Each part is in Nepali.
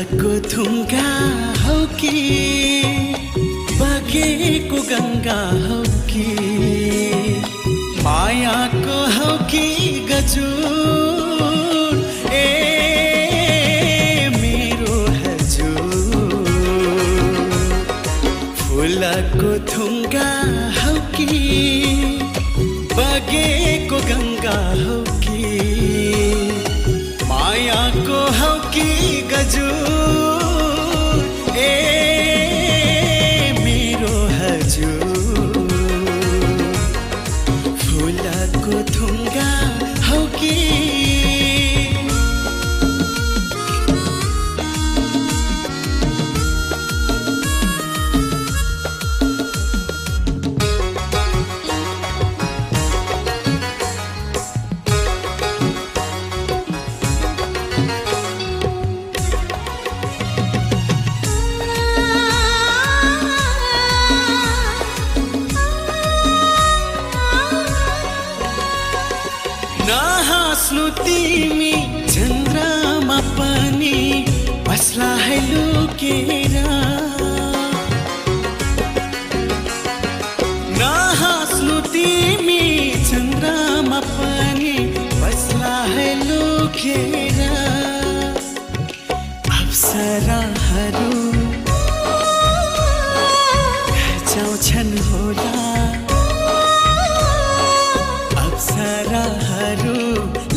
फुलको थुङ्गा हौ कि बगेको गङ्गा हौ कि मायाको हौ कि गजुर ए मेरो हजुर फुलको थुङ्गा हौ कि बगेको गङ्गा हौ कि मायाको हौ कि गजुर ए मेरो हजुर फुलको थुङ्गा हौ कि नहाँस्नु तिमी चन्द्रमा पनि बस्ला है लुकेर नहाँस्नु तिमी चन्द्रमा पनि बस्ला है लुकेर अप्सराहरू जाउँछन् होला अप्सराहरू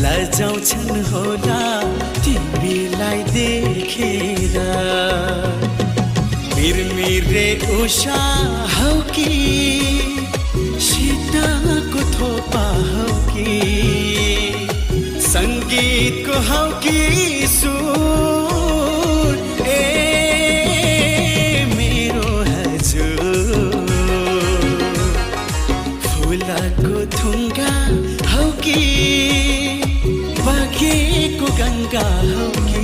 लजाउँछन् होला तिमीलाई देखेर मिरमिरे उषा हौ कि शीतको थोपा हौ कि सङ्गीतको हौ कि सुर ए मेरो हजुर फुलको थुङ्गा हौ कि बगेको गङ्गा हौ कि